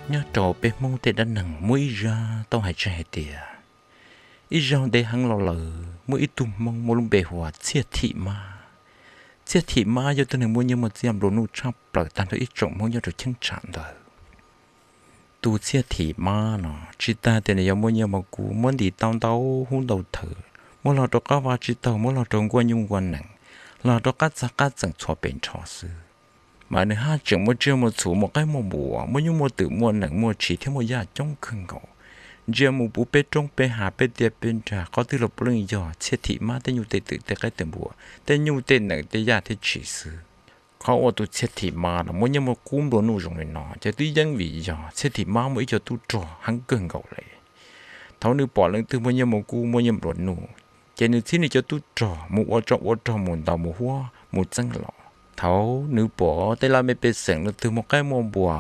Nyob rau peb Hmoob tej dab neeg muaj ib zaj tau hais tseg hais tias, ib zaug ntev heev los lawm muaj ib tug Hmoob muaj lub npe hu ua Txhiaj Thim Mab. Txhiaj Thim Mab yog tug neeg muaj nyiaj muaj txiaj nplua nuj tshaj plaws tag nrho ib tsoom Hmoob nyob rau cheeb tsam ntawd. Tus Txhiaj Thim Mab no tsis tas tias nws yog muaj nyiaj muaj kub, muab ntim tau ntau hub ntau thawm, muab los rau qab vaj tsib taug, muab los rau nkuaj nyuj nkuaj nees, los rau qab txag qab txeem txhua pes nrho xwb. Mas nws haj tseem muaj tsiaj muaj txhu, muaj qaib muaj npua, muaj nyuj muaj twm, muaj nees muaj tshis thiab muaj yaj coob kawg nkaus. Ntsia mus puv peb roob peb hav peb tiaj peb nrag, qhov twg los puav leej yog Txhiaj Thim Mab tej nyuj tej twm tej qaib tej npua, tej nyuj tej nees tej yaj thiab tshis xwb. Qhov uas tus Txhiaj Thim Mab no muaj nyiaj muaj kub nplua nuj zoo li no ces twb yeej vim yog Txhiaj Thim Mab muaj ib co tub rog heev kawg nkaus li. Thaum nws pom leej twg muaj nyiaj muaj kub muaj nyiaj nplua nuj, ces nws txhib nws cov tub rog mus ua tsov ua rog, mus ntaus mus huab mus txeeb los. Thaum nws pom tej laj mej pej xeem leej twg muaj qaib muaj npua,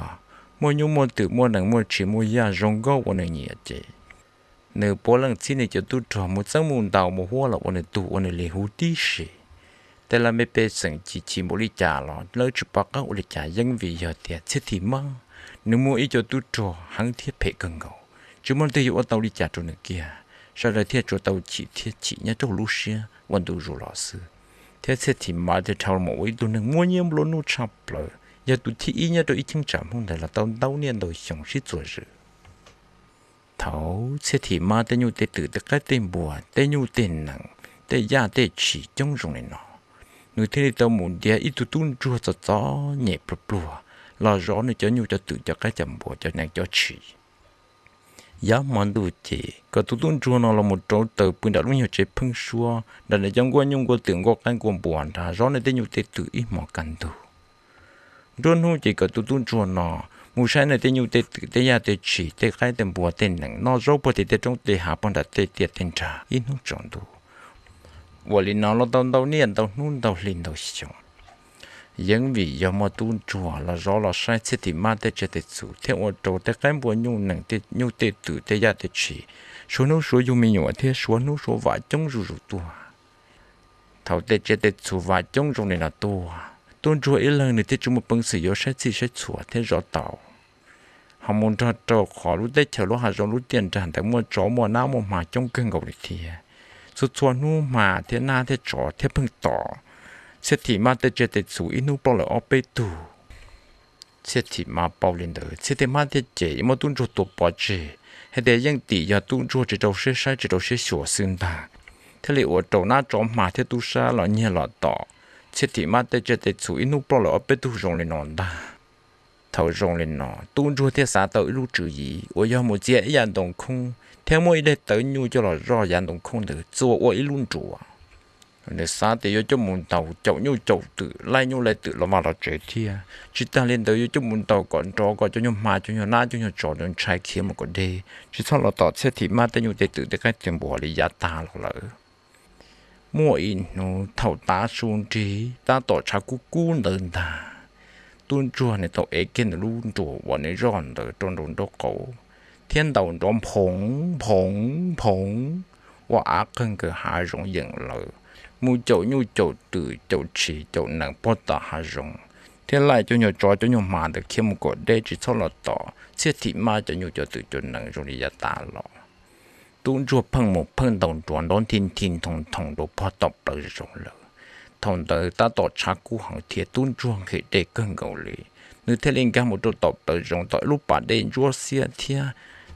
muaj nyuj muaj twm, muaj nees muaj tshis, muaj yaj zoo nkauj uas nws nyiam ces nws puav leej txhib nws cov tub rog mus txeeb mus ntaus mus huab los ua nws tug ua nws li huv tib si. Tej laj mej pej xeem chim chim npaum li cas los lawv tsis pom qab ua li cas, yeej vim yog tias Txhiaj Thim Mab nws muaj ib co tub rog heev thiab phem kawg nkaus, tsis muaj leej twg yuav ua tau li cas rau nws kiag, sawv daws thiaj tsuas tau chim thiab chim nyob rau lub siab ua ntu zus los xwb. Thiab Txhiaj Thim Mab thiaj dhau los ua ib tug neeg muaj nyiaj nplua nuj tshaj plaws, yog tus thib ib nyob rau ib cheeb tsam Hmoob ntawd los tau ntau niaj ntau xyoo sib txuas zws. Thaum Txhiaj Thim Mab tej nyuj tej twm tej qaib tej npua, tej nyuj tej nees, tej yaj tej tshis coob zoo li no, nws thiaj li tau mus ntiav ib tug tub ntsuag txom txom nyem pluag pluag los zov nws cov nyuj cov twm cov qaib cov npua cov nees cov tshis. Yav hmo ntuj ces kom tus tub ntsuag no los mus rauv taws pw nram lub nyuag tsev pheeb suab nram nws cov nkuaj nyuj nkuaj twm nkuaj qaib nkuaj npua nrag zov nws tej nyuj tej twm ib hmos kaj ntug. Nruab hnub ces kom tus tub ntsuag no mus saib nws tej nyuj tej twm tej yaj tej tshis tej qaib tej npua tej nees noj zaub puag tim tej roob tej hav puag nram tej tiaj tej nrag ib hnub tsaus ntuj. Ua li no los tau ntau niaj ntau hnub ntau hli ntau xyoo. Yeej vim yog muaj tub ntsuag los zov los saib Txhiaj Thim Mab tej tsiaj tej txhu thiab ua rau tej qaib npua nyuj nees tej nyuj tej twm tej yaj tej tshis suav hnub suav yug me nyuam thiab suav hnub suav vam coob zuj zus tuaj. Thaum tej tsiaj tej txhu vam coob zoo li no tuaj, tub ntsuag ib leeg nws thiaj tsis muaj peev xwm yuav saib txhij saib txhua thiab zov tau. Ho mus nrog rau qhov lub teb chaws lub hav zoov lub tiaj nrag ntawd muaj tsov muaj nab muaj hma coob kawg nkaus li thiab. Txhua txhua hnub hma thiab nab thiab tsov thiaj pheej tom Txhiaj Thim Mab tej tsiaj tej txhu ib hnub ploj lawm ob peb tug. Txhiaj Thim Mab paub li ntawd, Txhiaj Thim Mab thiaj cem muab tub ntsuag tua pov tseg, hais tias yeej tim yog tub ntsuag tsis rau siab saib tsis rau siab xyuas xwb ntag, thiaj li ua rau nab tsov hma thiab tub sab los nyiag los tom Txhiaj Thim Mab tej tsiaj tej txhu ib hnub ploj lawm ob peb tug zoo li no ntag. Thaum zoo li no, tub ntsuag thiaj xav tau ib lub tswv yim uas yog mus txiav ib yav ntoo khoob thiab muab ib daim tawv nyuj coj los zoj yav ntoo khoob ntawd txua ua ib lub nruas. Nws xav tias yuav coj mus ntaus caum nyuj caum twm laij nyuj laij twm los vaj los tsev thiab. Tsis tas li ntawd yuav coj mus ntaus kom nrov kom cov nyuag hma cov nyuag nab cov nyuag tsov ntshai khiav mus kom deb, tsis txhob los tom Txhiaj Thim Mab tej nyuj tej twm tej qaib tej npua li yav tag los lawm. Muaj ib hnub thaum tav su nrig tab tom tshav kub kub ntawd ntag, tub ntsuag nws tau ev kiag nws lub nruas uas nws zoj ntawd rau nraum nraub qaum thiab ntaus nrov nphoov nphoov nphoov ua av qawg nkaws hav zoov yeem lawm, mus caum nyuj caum twm caum tshis caum nees pog tom hav zoov, thiab laij cov nyuag tsov cov nyuag hma ntawd khiav mus kom deb tsis txhob los tom Txhiaj Thim Mab cov nyuj cov twm cov nees zoo li yav tas los. Tub ntsuag pheej mus pheej ntaus nruas nrov nthi nthi nthoov nthoov rau pog tom plawv zoov lawm. Thaum ntawd tab tom tshav kub heev thiab tub ntsuag nqhis dej kawg nkaus li, nws thiaj li nkag mus rau tom plawv zoov tom ib lub pas dej ntsuab xiab thiab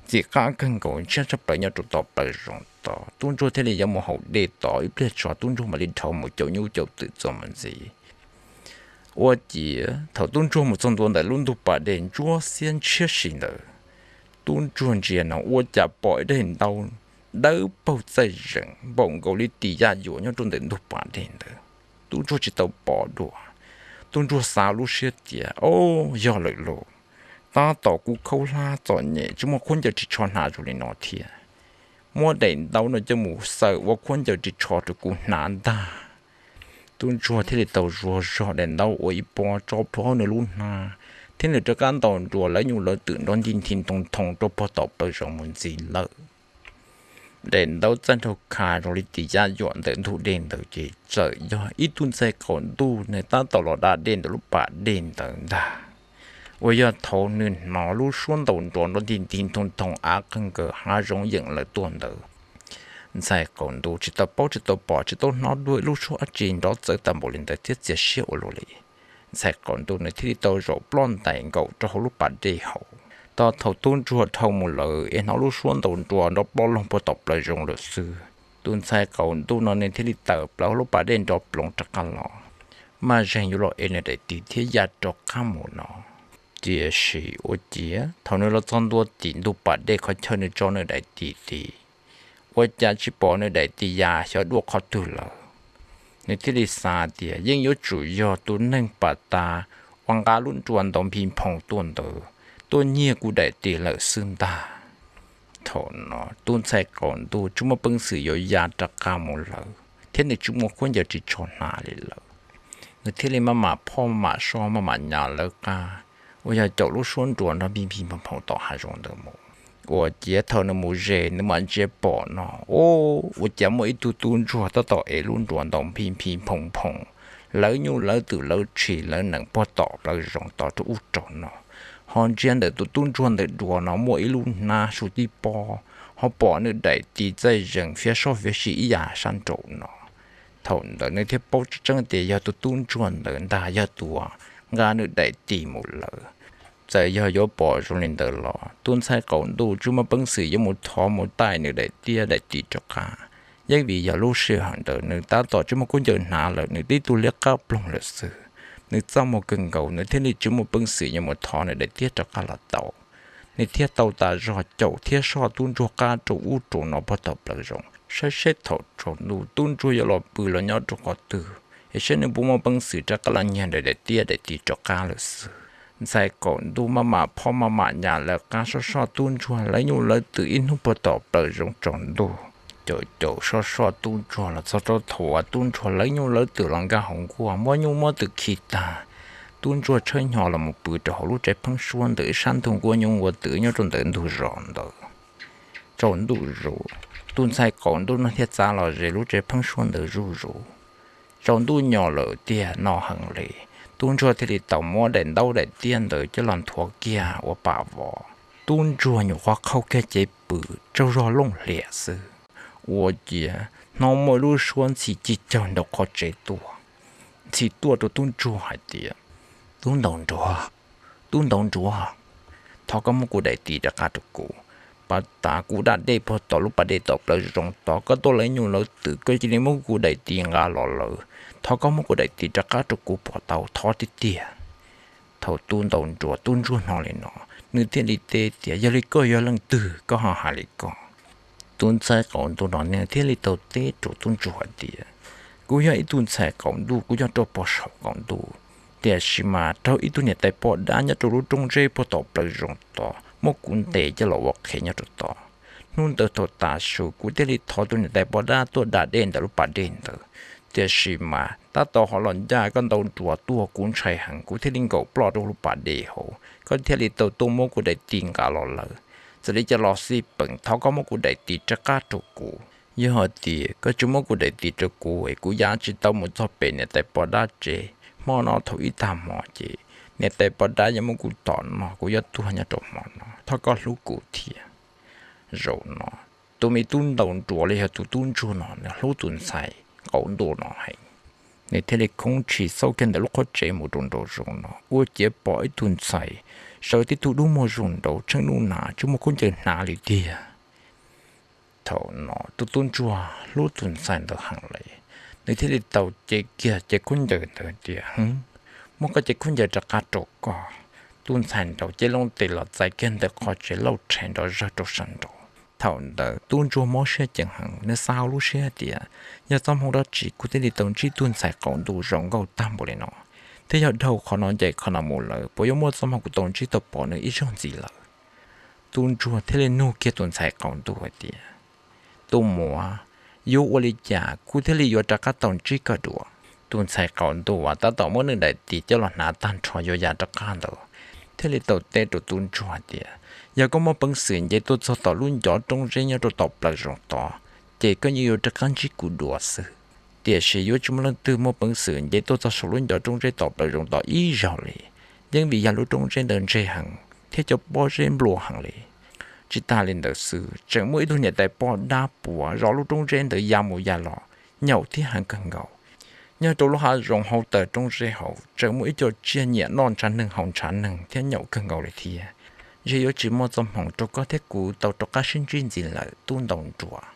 ntxim qab kawg nkaus ntshiab tshaj plaws nyob rau tom plawv zoov tod. Tub ntsuag thiaj li yuav mus haus dej tod ib pliag tso tub ntsuag mam li dhau mus caum nyuj caum twm txuas mus ntxiv. Ua ciav thaum tub ntsuag mus txog ntua ntawm lub ntug pas dej ntsuab xiab ntshiab si ntawd, tub ntsuag ntsia no ua cas pom ib daim ntaub dawb paug txaij zeem npaum nkaus li tis yaj yuam nyob rau ntawm ntug pas dej ntawd. Tub ntsuag tsis tau pom dua, tub ntsuag xav lub siab tias, Au, yog lawm lauj! Tab tom kuv khaub hlab txom nyem tsis muaj khaub ncaws ris tsho hnav zoo li no thiab. Muab daim ntaub no coj mus xaws ua khaub ncaws ris tsho rau kuv hnav ntag. Tub ntsuag thiaj li tau zuag zog daim ntaub ua ib pob tso plhuav hauv nws lub hnab, thiab nws rov qab ntaus nruas lawv nyuj lawv twm nrov nti nthi ntoo nthoov rau pog tom plawv zoov mus ntxiv lawm. Daim ntaub txaij nraug kha zoo li tis yaj yuam ntawm ntug dej ntawd ces txawm yog ib tug ntxhais qaum ntuj nws tab tom los da dej ntawm lub pas dej ntawd ntag. uas yog thaum nws hnov lub suab ntaus nruas nrov nti nti ntoo ntoo av qeeg nkaws hav zoov yeem lawm tuaj ntawd. Ntxhais qaum ntuj tsis tau paub tsis tau pom tsis tau hnov dua ib lub suab dab tsi nrov txawv tag npaum li ntawd thiab txias siab ua luaj li. Ntxhais qaum ntuj nws thiaj li tau zaum ploj ntais nkaum rau hauv lub pas dej hauv. Tos thaum tub ntsuag dhau mus lawm es hnov lub suab ntaus nruas nrov ploj loog puag tom plaws zoov lawm xwb, tus ntxhais qaum ntuj no nws thiaj li tawm plaws hauv lub pas dej nrov ploov rov qab los, maj zeeg yuav los ev nws daim tis thiab ya rov qab mus no. Tiam sis ua ciav thaum nws los txog ntua tim ntug pas dej qhov chaw nws tso nws daim tis tid, ua cas tsis pom nws daim tis ya xyov dua qhov twg lawm. Nws thiaj li xav tias yeej yuav tsum yog tus neeg pas tas uas nqa lub nruas ntaus nphi nphoo tuaj ntawd tuaj nyiag kuv daim tis lawm xwb ntag. Thaum no tub ntxhais qaum ntuj tsis muaj peev xwm yuav ya rov qab mus lawm thiab nws tsis muaj khaub ncaws ris tsho hnav li lawm. Nws thiaj li maj mam phoj maj mam soj maj mam nyas lawv qab uas yog caum lub suab nruas nrov nphi nphi nphoo nphoo tom hav zoov ntawd mus. Ua ciav thaum nws mus ze nws mam ntsia pom no, ua cas muaj ib tug tub ntsuag tab tom ev lub nruas ntaus nphi nphi nphoo nphoo, lawv nyuj lawv twm lawv tshis lawv nees puag tom plaws zoov tod rau ub rau no. Ho ntsia ntawm tus tub ntsuag ntawd dua no muaj ib lub hnab su tib pob, ho pom nws daim tis txaij zees fiab soj fiab si ib yam sab nraum no. Thaum ntawd nws thiaj paub tseeb tseeb tias yog tus tub ntsuag ntawd ntag yog tus nqa nws daim tis mus lawm. Txawm yog yuav pom zoo li ntawd los tub ntxhais qaum ntuj tsis muaj peev xwm yuav mus thov mus taij nws daim tiab daim tis rov qab, yeej vim yog lub sij hawm ntawd nws tab tom tsis muaj khaub ncaws hnav lawm, nws tib tug liab qab ploog lawm xwb. Nws txaj muag kawg nkaus nws thiaj li tsis muaj peev xwm yuav mus thov nws daim tiab rov qab los tau. Nws thiaj tau tas zog caum thiab soj tub ntsuag qab rau ub rau no puag tom plaws zoov saib seb thaum tsaus ntuj tub ntsuag yuav los pw los nyob rau qhov twg es saib nws puas muaj peev xwm rov qab los nyiag nws daim tiab daim tis rov qab lawm xwb. Ntxhais qaum ntuj maj mam phoj maj mam nyas lawv qab soj soj tub ntsuag lawv nyuj lawv twm ib hnub puag tom plaws zoov tsaus ntuj. Caum caum soj soj tub ntsuag los txog rau thaum uas tub ntsuag lawv nyuj lawv twm los nkag hauv nkuaj muab nyuj muab twm khi tag, tub ntsuag tshawb hnyo los mus pw rau hauv lub tsev pheeb suab ntawm ib sab ntug nkuaj nyuj nkuaj twm nyob rau ntawm ntug zos ntawd. Tsaus ntuj zus, tus ntxhais qaum ntuj no thiaj txav los ze lub tsev pheeb suab ntawd zuj zus. Tsaus ntuj nyos lawm tiag no heev li, tub ntsuag thiaj li tau muab daim ntaub daim tiab ntawd coj los nthuav kiag ua pam vov. Tub ntsuag nyuam qhuav qaug kiag cev pw, tsaug zog looj hlias xwb, ua ciav hnov muaj ib lub suab ntxhi ci caug nraum qhov tsev tuaj. Ntxhi tuaj rau tub ntsuag hais tias, Tub ntaus nruas, tub ntaus nruas, thov koj muab kuv daim tis rov qab rau kuv. Pas tas kuv da dej puag tom lub pas dej tom plaws zoov tod, koj tuaj lawv nyuj lawv twm koj cia li muab kuv daim tis nqa los lawm. Thov koj muab kuv daim tis rov qab rau kuv puas tau, thov tiag tiag. Thaum tub ntaus nruas tub ntsuag hnov li no, nws thiaj li teb tias, Yog li koj yog leej twg koj ho hais li ko? Tub ntxhais qaum ntuj no nws thiaj li tau teb rau tub ntsuag hais tias, Kuv yog ib tug ntxhais qaum ntuj, kuv yog rau pog saum qaum ntuj, tiam sis mas raug ib tug niam tais poj dab nyob rau lub roob zeb puag tom plaws zoov tod muab kuv ntes coj los ua qhev nyob rau tod. Hnub ntawd thaum tav su kuv thiaj li thov tus niam tais poj dab tuaj da dej ntawm lub pas dej ntawd, tiam sis mas tab tom ho los ncaj koj ntaus nruas tuaj, kuv ntshai heev kuv thiaj li nkaum ploj rau lub pas dej hauv, koj thiaj li tau tuaj muab kuv daim tis nqa los lawm. Txawm li cas los xij peem thov koj muab kuv daim tis rov qab rau kuv. Yog hais tias koj tsis muab kuv daim tis rau kuv es kuv ya tsis tau mus txog pem niam tais poj dab tsev, hmo no thaum ib tag hmo ces niam tais poj dab yuav muab kuv tom no kuv yuav tuag nyob rau hmo no, thov koj hlub kuv thiab. Zaum no tus me tub ntaus nruas los yog tus tub ntsuag no nws hlub tus ntxhais qaum ntuj no heev, nws thiaj li khoob tshis xauj kiag ntawm lub qhov tsev mus rau nraum zoov no ua ciav pom ib tug ntxhais sawv tib tug dub muag zuj nraug tsheej nuj nas tsis muaj khaub ncaws hnav li tiag. Thaum no tus tub ntsuag hlub tus ntxhais ntawd heev li, nws thiaj li tau cev kiag cev khaub ncaws ntawd tias, Muab koj cev khaub ncaws rov qab rau koj. Tus ntxhais nraud cev loo tes los txais kiag ntawm qhov tsev lauj rhe nrov zawg rau sab nraud. Thaum ntawd tub ntsuag mob siab ceev heev, nws xav hauv lub siab tias, Yog txoj hmoo dab tsi kuv thiaj li tau ntsib tug ntxhais qaum ntuj zoo nkauj tag npaum li no, thiab yog dhau qhov no ncaim qhov no mus lawm puas yuav muaj txoj hmoo kuv tau ntsib tau pom nws ib zaug ntxiv lawm? Tub ntsuag thiaj li nug kiag tus ntxhais qaum ntuj hais tias, Tus muam, yuav ua li cas kuv thiaj li yuav rov qab tau ntsib koj dua? Tus ntxhais qaum ntuj uas tab tom muab nws daim tis coj los hnav tag nrho yuav ya rov qab ntawd thiaj li tau teb rau tub ntsuag hais tias, Yog koj muaj peev xwm nce tuaj txog tom lub ncov roob zeb nyob rau tom plaws zoov tod, ces koj yeej yuav rov qab ntsib kuv dua xwb. Tiam sis yuav tsis muaj leej twg muaj peev xwm nce tuaj txog saum lub ncov roob zeb tom plaws zoov tod ib zaug li. yeej vim yog lub roob zeb ntawd ntseg heev thiab cov pob zeb nplua heev li. Tsis tas li ntawd xwb, tseem muaj ib tug niam tais poj dab puas zov lub roob zeb ntawd ya mus ya los, nyaum thiab heev kawg nkaus. Nyob rau lub hav zoov hauv taws roob zeb hauv tseem muaj ib co tsiaj nyiam noj ntshav neeg haus ntshav neeg thiab nyaum kawg nkaus li thiab. Ntshe yuav tsis muaj txoj hmoov rau koj thiab kuv tau rov qab sib ntsib ntxiv lawm tub ntau nruas.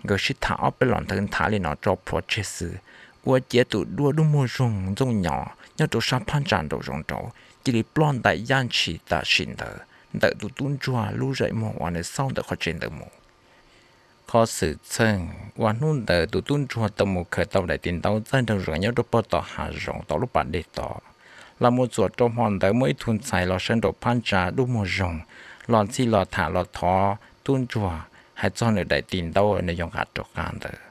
Nkawd sib tham ob peb los nthawv nthav li no tso plhuav tseg xwb, ua ciav tus duab dub muag zoog ntxooj nyos nyob rau sab phab ntsa nraum zoov nraud cia li ploj ntais yaj ntshis tam sim ntawd ntawm tus tub ntsuag lub zais muag uas nws xauj ntawm qhov tsev ntawd mus. Qhov xwm txheej uas hnub ntawd tus tub ntsuag tau mus khaws tau daim tis ntaub txaij nraug zoov nyob rau pog tom hav zoov tom lub pas dej tod, los mus txuam rau hmo ntawd muaj ib tug ntxhais los sawv nraum phab ntsa dub muag zoog, los ntxhi los tham los thov tub ntsuag hais txog nws daim tis ntaub nws yuav nqa rov qab ntawd,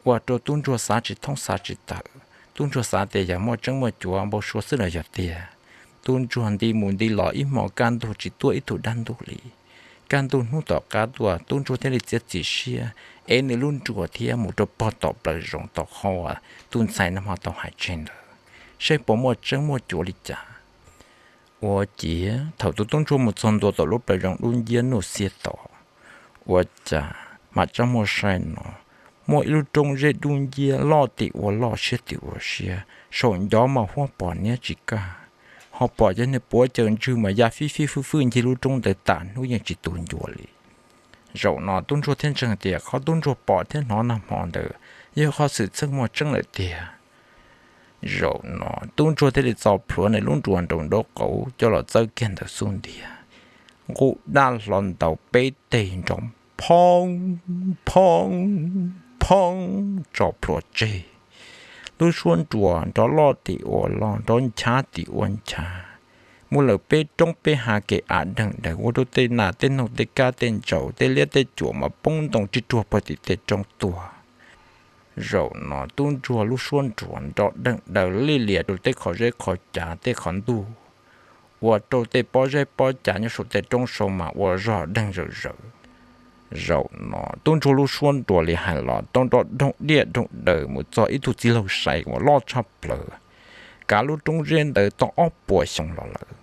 ua rau tub ntsuag xav tsis thoob xav tsis tawm. Tub ntsuag xav tias yog muaj tseeb muaj cuav npau suav xwb los yog tiag. Tub ntsuag nti mus nti los ib hmo kaj ntug tsis tuaj ib tug dab ntub li. Kaj ntug hnub tom qab tuaj tub ntsuag thiaj li txiav txim siab ev nws lub nruas thiab mus rau pog tom plaws zoov tom qhov uas tus ntxhais nag hmo tau hais tseg ntawd, saib puas muaj tseeb muaj cuav li cas. Ua ciav thaum tus tub ntsuag mus txog ntua tom lub plaws zoov dub nciab nuj xiab tod, ua cas mam tsa muag saib no, muaj ib lub roob zeb dub nciab loj tim ua loj siab tim ua siab, saum ncov mas huab pos niab tsis kaj, ho pom cov niag puav caws ntswg mas ya fib fib fwj fwj ncig lub roob ntawd tas hnub yeej tsis tu ncua li. Zaum no tub ntsuag thiaj ntseeg tias qhov tub ntsuag pom thiab hnov nag hmo ntawd yog qhov xwm txheej muaj tseeb lawm tiag. Zaum no tub ntsuag thiaj li txo plhuav nws lub nruas nraum nraub qaum coj los txawb kiag ntawm xub ntiag, nqus dab hlo ntaus peb teg nrov phoob phoob phoob tso plhuav tseg. Lub suab nruas nrov loj tim ua loj nrov nchav tim ua nchav, mus lawm peb roob peb hav kev av deeg daws ua rau tej nas tej noog tej kab tej ntsaum tej liab tej cuam mas poob ntoo rig ruag pag tim tej roob tuaj. Zaum no tub ntsuag lub suab nruas nrov deeg daws li lias rau tej qhov zeb qhov cav tej qhov ntuj, ua rau tej pob zeb pob cav nyob saum tej roob sau mas ua zog deeg zawm zaws. Zaum no tub ntsuag lub suab nruas li hais los tau nrov doog diaj doog daws mus txog ib tug txiv laug sai uas loj tshaj plaws, kav lub roob zeb ntawd tau ob puas xyoo los lawm.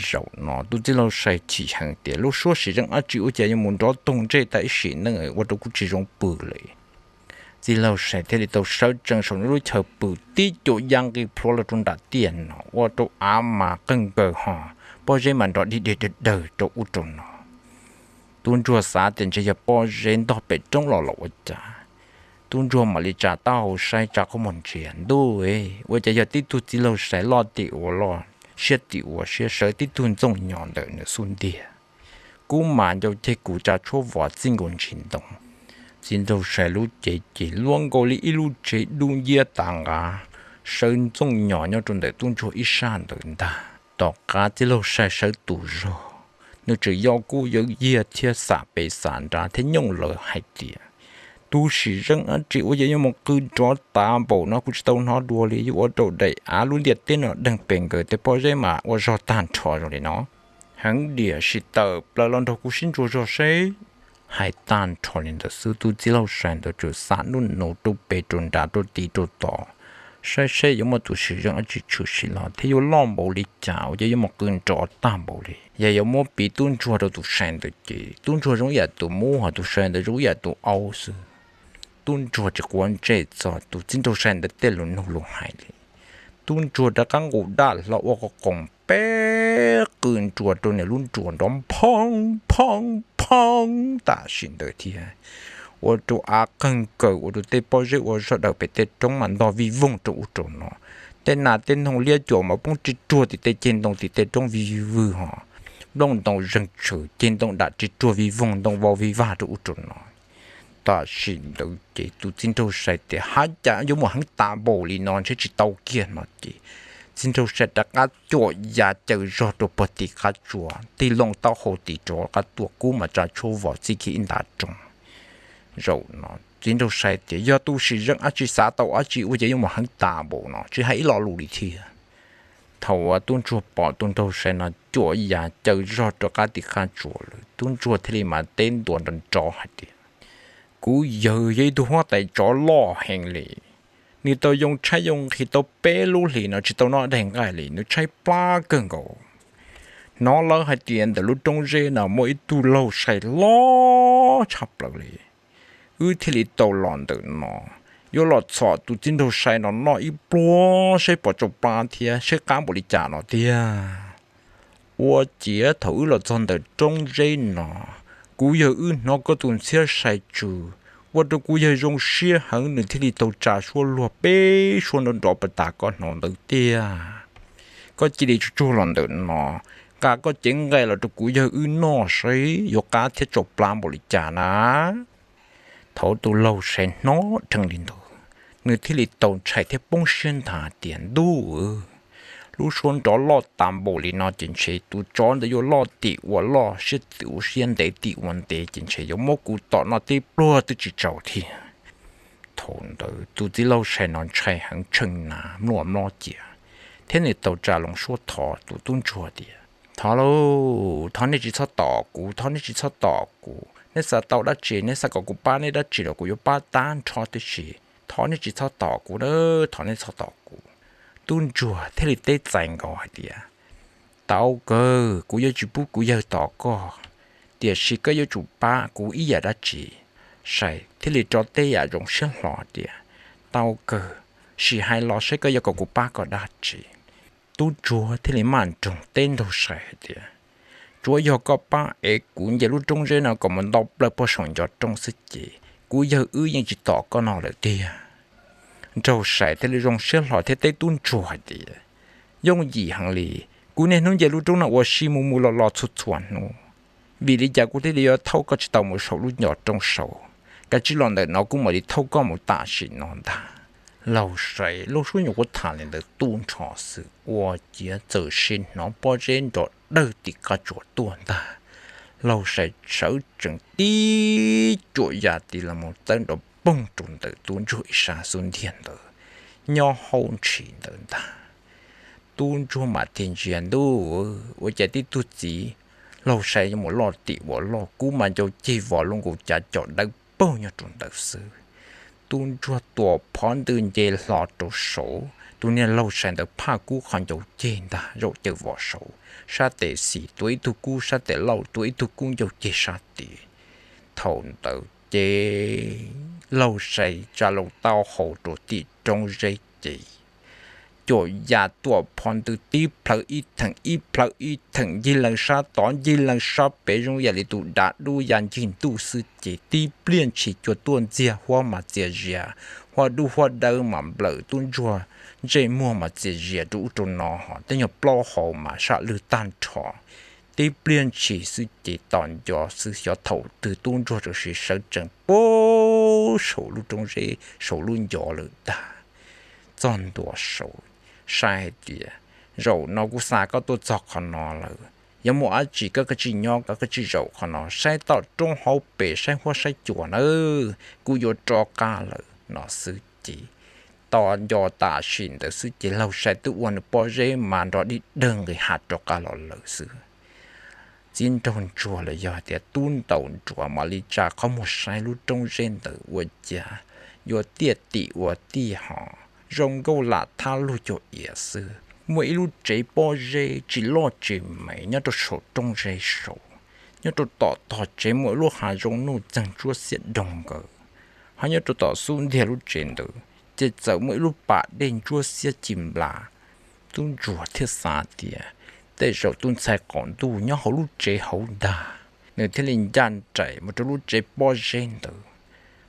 Zaum no tus txiv laug sai chim heev tias lub suab sim zeej dab tsi ua cas yuav mus nrov toog ntsej tag ib sim neej ua rau kuv tsis zoo pw li. Txiv laug sai thiaj li tau sawv tsees saum nws lub chaw pw tib cuam ya nqis plhuav los rau nram tiaj no ua rau av mas qeeg nkaws ho pob zeb mas nrov dig dig dawg dawg rau ub rau no. Tub ntsuag xav tias ntshe yog pob zeb ntog pem roob los los ua cas. Tub ntsuag mam li tsa taub hau saib tsa qhov muag ntsia ntuj, ua cas yog tib tug txiv laug sai loj tim ua loj siab tim ua siab sawv tib tug ntxooj nyos ntawm nws xub ntiag. Kub mas ncau ceg kuv tsa tshuab vos txij nkaus ntsis ntoo. Txiv nraug sai lub cev ces luaj nkaus li ib lub tsev dub nciab tas nqav, sawv ntxooj nyos nyob rau ntawm tub ntsuag ib sab ntawd ntag. Tom qab txiv laug sai sawv tus zog, nws tseem yog kub yawv yiag thiab xam pem xam nrad thiab nyooj lawv hais tias, tus sim zeej dab tsi ua cas yuav mus qw nrov tas npaum no, kuv tsis tau hnov dua li, yuav ua rau daim av lub ntiaj teb no deeg pes nkaws tej pob zeb mas ua zog tag nrho zoo li no. Heev diam sim tawm plaws los nrog kuv sib ntsuas zog seb. Hais tag nrho li ntawd xwb tus txiv laug sai ntawd tsuas xam nub nus rub pes rau nram rau tid rau tod, saib seb yuav muaj tus sim zeej dab tsi tshwm sim los thiab yuav loj npaum li cas ua cas yuav mus qw nrov tag npaum li. Yog yuav muab piv tub ntsuag rau tus sai ntawd ces tub ntsuag zoo yam tus mub ho tus sai ntawd zoo yam tus aub xwb. Tub ntsuag tsis quav ntsej txog tus txiv nraug sai ntawd tej lus nug lus hais li. Tub ntsuag rov qab nqus dab hlo ua qo qoos peb qw nruas rau nws lub nruas nrov phoob phoob phoob tam sim ntawd thiab, ua rau av qeeg nkaws ua rau tej pob zeb ua zog daws pem tej roob mas ntog vij voog rau ub rau no. Tej nas tej noog liab cuam mas poob ris ruag tim tej ceg ntoo tim tej roob vij vwg ho, nplooj ntoo zeeg tshwm ceg ntoo dam ris ruag vij voog ntoo vau vij vag rau ub rau no. Tam sim ntawd ces tus txiv nraug sai tias hab cas yuav muaj heev tas npaum li no ntshe tsis tau kiag no ces txiv nraug sai rov qab cuam ya caws zog rau pog tim qab tsuas tig loo taub hau tim rov qab tuaj kub mas tsa tshuab vos txij kiag ib nta roo. Zaum no txiv nraug sai tias yog tus sim zeej dab tsi xav tau dab tsi ua cas yuav muaj heev tas npaum no tsis hais ib lo lus li thiab. Thaum uas tub ntsuag pom tus nraug sai no cuam ya caws zog rov qab tim qab tsuas lawm tub ntsuag thiaj li mas teb ntua nrov nrov hais tias, kuv yawg yog ib tug huab tais tsov loj heev li, Nws tau yoo tshaib yoo nqhis tau peb lub hlis no tsis tau noj daig nqaij li, nws tshaib plab kawg nkaus. Hnov lawv hais tias ntawm lub roob zeb no muaj ib tug laug sai loj tshaj plaws li, wb thiaj li tau los ntawm no, yuav los txhom tus txiv nraug sai no noj ib pluag saib puas tsau plab thiab saib qab npaum li cas no tiag. Ua ciav thaum wb los txog ntawm roob zeb no, kuv yawg wb hnov koj tus ntxhiab sai tsw, ua rau kuv yawg zoo siab heev, nws thiaj li tau tsa suab luag peb suab nrov nrov pas tas koj hnov ntawd tiag. Koj cia li tsuag tsuag los ntawm no, nqa koj cev nqaij los rau kuv yawg wb noj saib yuav qab thiab tsau plab npaum li cas na. Thaum tus laug sai hnov dheev li ntawd, nws thiaj li tau ntshai thiab poob siab ntag tias, ntuj, lub suab nrov loj tas npaum li no ces ntshe tus tsov ntawd yuav loj tim ua loj, siab tim ua siab, ntev tim ua ntev, ces ntshe yuav muab kuv tom noj tib pluag twb tsis tsaus thiab. Thaum ntawd tus txiv laug sai no ntshai heev, tshee na mluaj mlob cia, thiab nws tau tsa loo suab thov tus tub ntsuag tias, thov lauj, thov nej tsis txhob tom kuv, thov nej tsis txhob tom kuv, nej xav tau dab tsi, nej xav kom kuv pab nej dab tsi los kuv yuav pab tag nrho tib si, thov nej tsis txhob tom kuv na, thov nej txhob tom kuv. Tub ntsuag thiaj li teb txais nkaus hais tias, tau kawg, kuv yuav tsis pub kuv yawg tom koj, tiam sis koj yuav tsum pab kuv ib yam dab tsi. Sai thiaj li rov teb yam zoo siab hlo tias, tau kawg, sim hais los saib koj yuav kom kuv pab koj dab tsi. Tub ntsuag thiaj li maj nroog teb nraug sai hais tias, tsuav yog koj pab es kuv nce lub roob zeb no kom mus nto plaws puag saum ncov roob xwb ces kuv yawg wb yeej tsis tom koj no lawm tiag. Nraug sai thiaj li zoo siab hlo thiab teb tub ntsuag hais tias, yooj yim heev li, kuv niaj hnub nce lub roob no ua si mus mus los los txhua txhua hnub, vim li cas kuv thiaj li yuav thauj koj tsis tau mus saum lub ncov roob saud? Kav tsij los ntawm no kuv mam li thauj koj mus tam sim no ntag. Laug sai lub suab nyuam qhuav tham li ntawd tu nrho xwb ua ciav txawm sim hnov pob zeb nrov dawg tim qab tsuas tuaj ntag. Laug sai sawv tsees tib cuam ya tis los mus txawb nrov poog rau ntawm tub ntsuag ib sab xub ntiag ntawd, nyob hauv ntshis ntawd ntag. Tub ntsuag mam thiaj ntsia, ntuj, ua cas tib tug txiv laug sai yuav mus loj tim ua loj, kub mas ncau ceg vos lub nkaus cas cov dawb paug nyob rau ntawd xwb. Tub ntsuag tua phov ntws nce hlo rau saud, tus niag laug sai ntawd phaj kub qhov ncau ceg ntag zaum caw vos saud, sab tes xis tua ib tug kub, sab tes laug tua ib tug kub ncau ceg sab tid. Thaum ntawd ces laug sai tsa loo taub hau rau tim roob zeb ces cuam ya tuam phov ntws tib plhawv ib theem ib plhawv ib theem ncig lees sab tod ncig lees sab pem zoo yam li tus dav dub ya ncig ntuj xwb ces tib pliag ntshis cua tuaj ntxiag huab mas txias zias, huab dub huab dawb mas nplawm tub ntsuag ntsej muag mas txias zias rau ub rau no ho tej nyuag plaub hau mas sab lwg tag nrho. Tib pliag ntshis xwb ces tos nco xwb xyov thaum twg tub ntsuag txawm sim sawv tsees puag saum lub roob zeb saum lub ncov lawm ntag. Txog ntua saud, sai hais tias, zaum no kuv xa koj tuaj txog qhov no lawm, yog muaj dab tsi koj kav tsij nyob, koj kav tsij zaum qhov no saib tom roob hauv pes saib huab saib cua nawb, kuv yuav rov qab lawm no xwb ces tos nco tam sim ntawd xwb ces laug sai twb ua nws pob zeb mas nrov dig dawg nqis hav rov qab los lawm xwb. Txiv nraug ntsuag los yog tias tub ntaus nruas mam li tsa qhov muag saib lub roob zeb ntawd ua cas yuav tiaj tim ua tiaj ho zoo nkauj lam thab lug cuag iav xwb. Muaj ib lub tsev pob zeb tsis loj tsis me nyob rau saum roob zeb saud. Nyob rau tom tog tsev muaj ib lub hav zoov nuj txeeg ntsuab xiab doog nkaus, ho nyob rau tom xub ntiag lub tsev ntawd ces txawm muaj ib lub pas dej ntsuab xiab ci nplas. Tub ntsuag thiaj xav tias tej zaum tus ntxhais qaum ntuj nyob hauv lub tsev hauv ntag, nws thiaj li ncaj nraim mus rau lub tsev pob zeb ntawd.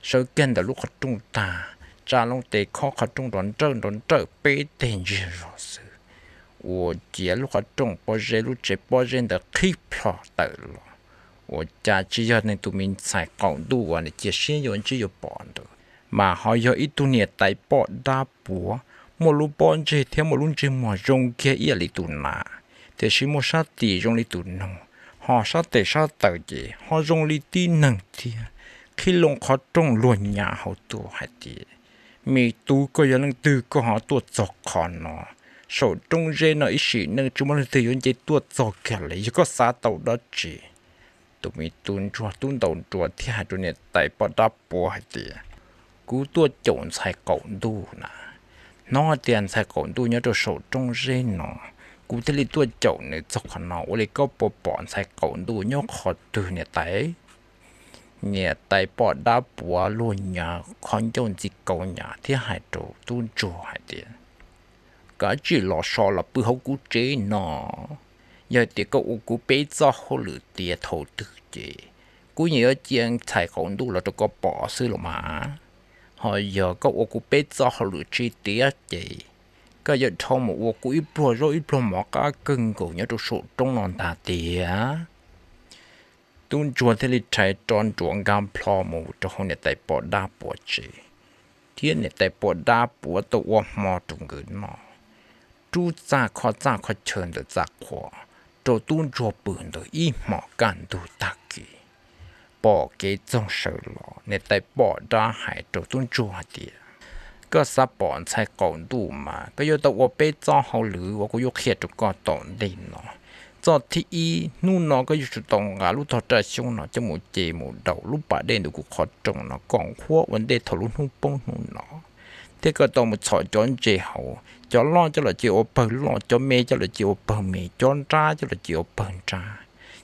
Sawv kiag ntawm lub qhov rooj tag, tsa loo tes khob qhov rooj nrov nrawj nrov nrawj peb teg ntsiag zog xwb, ua ciav lub qhov rooj pob zeb lub tsev pob zeb ntawd qhib plho tawm los. Ua cas tsis yog nws tus me ntxhais qaum ntuj uas nws cia siab yuav ntsib yuav pom ntawd, mas ho yog ib tug niam tais poj dab puav, muaj lub pob ntseg thiab muaj lub ntsej muag zoo kiag ib yam li tus nas, tiam sis muaj sab tim zoo li tus noog, ho sab tes sab taw ces ho zoo li tib neeg thiab. Qhib loo qhov rooj luag nyav hauv tuaj hais tias, me tub, koj yog leej twg koj ho tuaj txog qhov no? Saum roob zeb no ib sim neej tsis muaj leej twg yuav nce tuaj txog kiag li, yog koj xav tau dab tsi? Tus me tub ntsuag tub ntaus nruas thiaj hais rau niam tais poj dab puav hais tias, kuv tuaj caum ntxhais qaum ntuj na. Hnov tias ntxhais qaum ntuj nyob rau saum roob zeb no, kuv thiaj li tuaj caum nws txog qhov no. Ua li koj puas pom ntxhais qaum ntuj nyob qhov twg niam tais? Niam tais poj dab puav luag nyav qhov ncauj ntxi kauv nyav thiab hais rau tub ntsuag hais tias, Kav tsij los so los pw hauv kuv tsev no. Yog tias koj ua kuv peb txoj hauj lwm tiav thaum twg ces kuv yeej yuav cia ntxhais qaum ntuj los rau koj pom xwb los mas. Ho yog koj ua kuv peb txoj hauj lwm tsis tiav ces koj yuav dhau mus ua kuv ib pluag zaub ib pluag mov qab kawg nkaus nyob rau saum roob no ntag tiag. Tub ntsuag thiaj li rhais rov nruav nkag nplho mus rau hauv niam tais poj dab puav tsev, thiab niam tais poj dab puav tau ua hmo rau nkawd noj, rub txaj kho txaj kho chaw ntawm txaj qhua rau tub ntsuag pw ntawd ib hmos kaj ntug tag kis. Pom kev txoog sawv los, niam tais poj dab hais rau tub ntsuag hais tias, Koj xav pom ntxhais qaum ntuj mas koj yuav tau ua peb txoj hauj lwm uas kuv yuav qhia rau koj tom ntej no. Txoj thib ib, hnub no koj yuav tsum tau nqa lub tog raj xyoob no coj mus ce mus daus lub pas dej ntawm kuv qhov rooj no kom nqhuab ua ntej thaum lub hnub poob hnub no, thiab koj tau mus txhom cov ntses hauv, cov loj coj los ce ua pawg loj, cov me coj los ce ua pawg me, cov nrab coj los ce ua pawg nrab.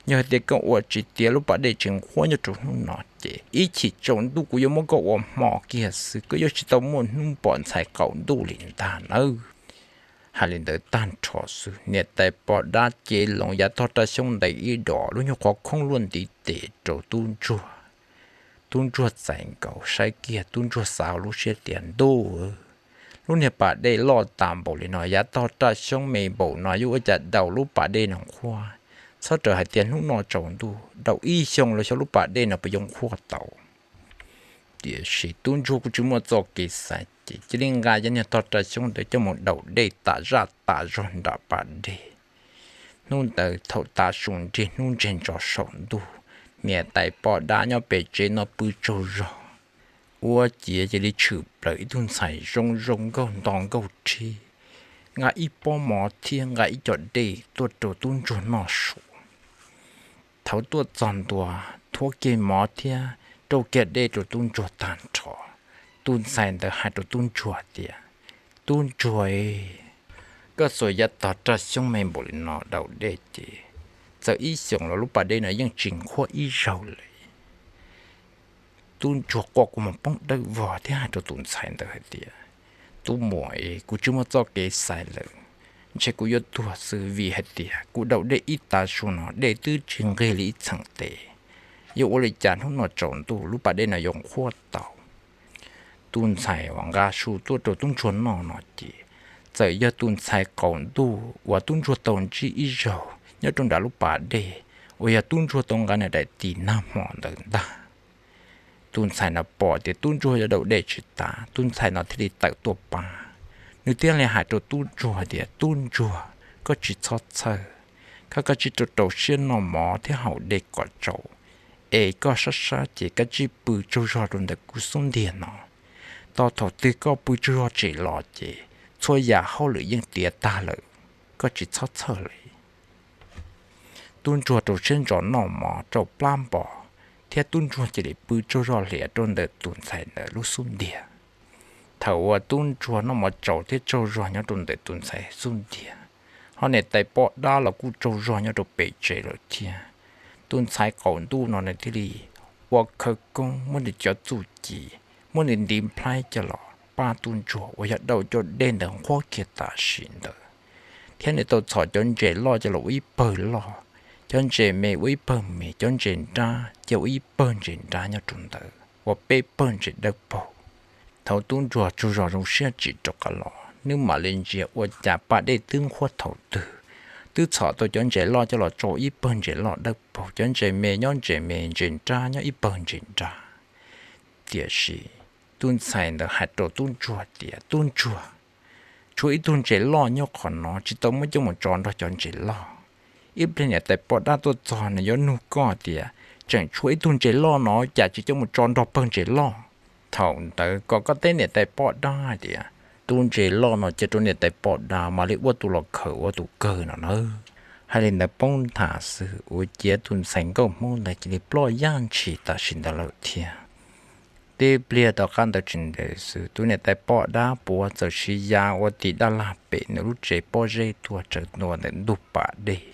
Yog hais tias koj ua tsis tiav lub pas dej tsis nqhuab nyob rau hnub no ces ib chim tsaus ntuj kuv yuav muab koj ua hmo kiag xwb, koj yuav tsis tau muaj hnub pom ntxhais qaum ntuj li ntag nawb. Hais li ntawd tag nrho xwb, niam tais poj dab cev loo yav tog raj xyoob ntais ib dos lub nyuag qhov khoob luaj ntiv tes rau tub ntsuag. Tub ntsuag txais nkaus saib kiag, tub ntsuag xav hauv lub siab tias, Ntuj, lub niag pas dej loj tas npaum li no, yav tog raj xyoob me npaum no yuav ua cas daus lub pas dej no nqhuab? Txhob rawm hais tias hnub no tsaus ntuj, daus ib xyoos los xyov lub pas dej no puas yuav nqhuab tau. Tiam sis tub ntsuag kuj tsis muaj txoj kev xav ces cia li nqa cov niag tog raj xyoob ntawd coj mus daus dej tas zaj tas zog nram pas dej. Hnub ntawd thaum tav su nrig hnub ntseg ntsos saum ntuj, niam tais poj dab nyob pem tsev no pw tsaug zog, ua ciav cia li tshwm plaws ib tug ntxhais zoo zoo nkauj nto nkauj rhib, nqa ib pob mov thiab nqa ib co dej tuaj rau tub ntsuag noj su. Thaum tuaj txog ntua, thuav kiag mov thiab rau kiag dej rau tub ntsuag tag nrho, tus ntxhais ntawd hais rau tub ntsuag tias, Tub ntsuag, koj xuas yav tog raj xyoob me npaum li no daus dej ces txawm ib xyoos los lub pas dej no yeej tsis nqhuab ib zaug li. Tub ntsuag quaj kua muag poob dawb vog thiab hais rau tus ntxhais ntawd hais tias, Tub muam, kuv tsis muaj txoj kev xaiv lawm, ntshe kuv yuav tuag xwb, vim hais tias kuv daus dej ib tav su no dej twb tsis nqig li ib txheem tes. Yuav ua li cas hnub no tsaus ntuj lub pas dej no yuav nqhuab tau? Tus ntxhais uas nqa su tuaj rau tub ntsuag noj no ces txawm yog tus ntxhais qaum ntuj uas tub ntsuag tau ntsib ib zaug nyob rau nram lub pas dej, uas yog tub ntsuag tau nqa nws daim tis nag hmo ntawd ntag. Tus ntxhais no pom tias tub ntsuag yuav daus dej tsis tas, tus ntxhais no thiaj li tawm tuaj pab. Nws thiaj li hais rau tub ntsuag tias, Tub ntsuag, koj tsis txhob txhawj, koj kav tsij rau rau siab noj mov thiab haus dej kom tsau, es koj sab sab ces kav tsij pw tsaug zog rau ntawm kuv xub ntiag no. Tos thaum twg koj pw tsaug zog tsim los ces txhua yam hauj lwm yeej tiav tag lawm, koj tsis txhob txhawj li. Tub ntsuag rau siab ntso noj mov rau plab npo, thiab tub ntsuag cia li pw tsaug zog hlias rau ntawm tus ntxhais ntawd lub xub ntiag. Thaum uas tub ntsuag noj mov tsau thiab tsaug zog nyob rau ntawm tus ntxhais xub ntiag, ho niam tais poj dab los kuj tsaug zog nyob rau pem tsev lawm thiab. Tus ntxhais qaum ntuj no nws thiaj li ua khawv koob muab nws cov txuj ci, muab nws ntiv nplhaib coj los pab tub ntsuag uas yog daus cov dej ntawd nqhuab kiag tam sim ntawd, thiab nws tau txhom cov ntses loj coj los ua ib pawg loj, cov ntses me ua ib pawg me, cov ntses nrab cia ua ib pawg ntses nrab nyob rau ntawd ua peb pawg ntses dawb paug. Thaum tub ntsuag tsaug zog zoo siab tsim rov qab los, nws mam li ntsia ua cas pas dej twb nqhuab thaum twg, twb txhom tau cov ntses loj coj los tso ib pawg ntses loj dawb paug, cov ntses me nyob ntses me, ntses nrab nyob ib pawg ntses nrab. Tiam sis tus ntxhais ntawd hais rau tub ntsuag tias, Tub ntsuag, tshuav ib tug ntses loj nyob qhov no, tsis tau muab coj mus tso nrog cov ntses loj. Ib pliag niam tais poj dab tuaj txog nws yuav nug koj tias, Tseem tshuav ib tug ntses loj no cas tsis coj mus tso nrog pawg ntses loj? Thaum ntawd kom koj teb niam tais poj dab hais tias, Tus ntses loj no cia rau niam tais poj dab mam li ua tus los khaws ua tus kawg no nawb. Hais li ntawd poob nthav xwb, ua ciav tus ntxhais nkauj Hmoob ntawd cia li ploj yaj ntshis tam sim ntawd lawm thiab. Tib pliag tom qab ntawd tsis ntev xwb, tus niam tais poj dab puav txawm siv ya ua tim dab lag pem nws lub tsev pob zeb tuaj, tsaws ntua ntawm ntug pas dej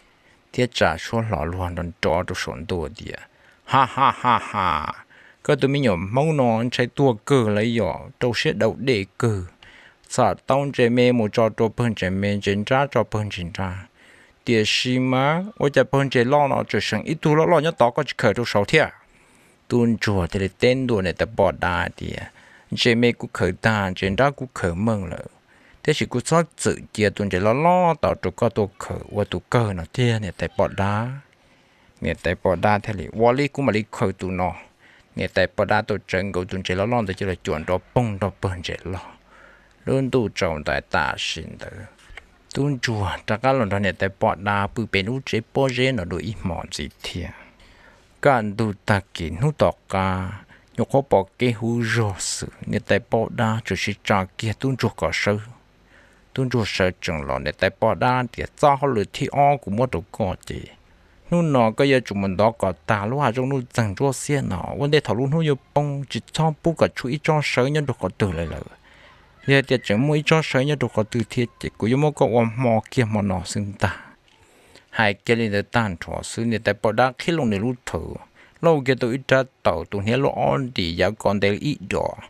thiab tsa suab hlo luag nrov nrov rau saum ntuj tias, Ha ha ha ha, koj tus me nyuam Hmoob no ntshai tuag kawg lawm yog rau siab daus dej kawg, xam tau ntses me mus tso rau pawg ntses me, ntses nrab tso pawg ntses nrab, tiam sis mas ua cas pawg ntses loj no tseem seem ib tug loj loj nyob tod koj tsis khaws rau saud thiab? Tub ntsuag thiaj li teb ntua niam tais poj dab tias, Ntses me kuv khaws tag, ntses nrab kuv khaws meej lawm, tiam sis kuv txhob txwm cia tus ntses loj loj tod rau koj tuaj khaws ua tus kawg no thiab niam tais poj dab. Niam tais poj dab thiaj li, Ua li kuv mam li khaws tus no. Niam tais poj dab tau tsawv nkaus tus ntses loj loj ntawd coj los cuam nrov poog nrog pawg ntses loj. Lub ntuj tsaus ntais tam sim ntawd, tub ntsuag rov qab los nrog niam tais poj dab pw pem lub tsev pob zeb no dua ib hmos ntxiv thiab. Kaj ntug tag kis hnub tom qab, nyuam qhuav pom kev huv zog xwb, niam tais poj dab tseem sib tsa kiag tub ntsuag kom sawv. Tub ntsuag sawv tsees los, niam tais poj dab tias, Txoj hauj lwm thib ob kuv muab rau koj ces hnub no koj yuav tsum mus ntov kom tag lub hav zoov nuj txeeg ntsuab xiab no ua ntej thaum lub hnub yuav poob, tsis txhob pub kom tshuav ib tsob sawv nyob rau qhov twg li lawm. Yog tias tseem muaj ib tsob sawv nyob rau qhov twg thiab ces kuv yuav muab koj ua hmo kiag hmo no xwb ntag. Hais kiag li ntawd tag nrho xwb, niam tais poj dab qhib loo nws lub thawv, lauj kiag tau ib rab taus tus hniav luaj ob ntim yav ko ntev ib dos,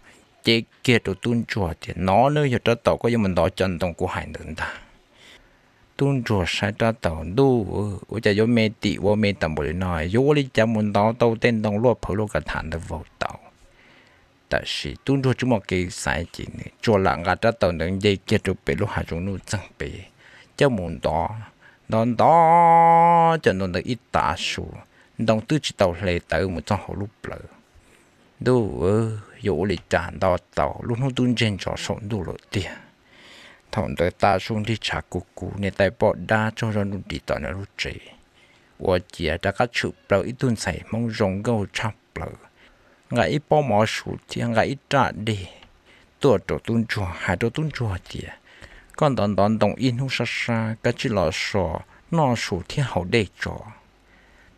cev kiag rau tub ntsuag tias, Nov nawb, yog rab taus koj yuav mus ntov cov ntoo kuv hais ntawd ntag. Tub ntsuag saib rab taus, Ntuj, ua cas yuav me tim ua me tas npaum li no, yuav ua li cas mus ntov tau tej ntoo luaj phawv luaj ka tham ntawd vau tau? Tab sis tub ntsuag tsis muaj kev xaiv ces nws tsuas lam nqa rab taus ntawd nce kiag rau pem lub hav zoov nuj txeeg pem, coj mus ntov. Ntov ntov cov ntoo ntawd ib tav su, ntoo twb tsis tau hle tawv mus txog hauv lub plawv. Ntuj, yuav ua li cas ntov tau, lub hnub twb ntseg ntsos saum ntuj lawm tiag. Thaum ntawd tav su nrig tshav kub kub, niam tais poj dab tsaug zog nrug ris tom nws lub tsev, ua ciav rov qab tshwm plaws ib tug ntxhais Hmoob zoo nkauj tshaj plaws, nqa ib pob mov su thiab nqa ib raj dej tuaj rau tub ntsuag, hais rau tub ntsuag tias, Koj ntov ntov ntoo ib hnub sab sab, koj cia li los so noj su thiab haus dej tso.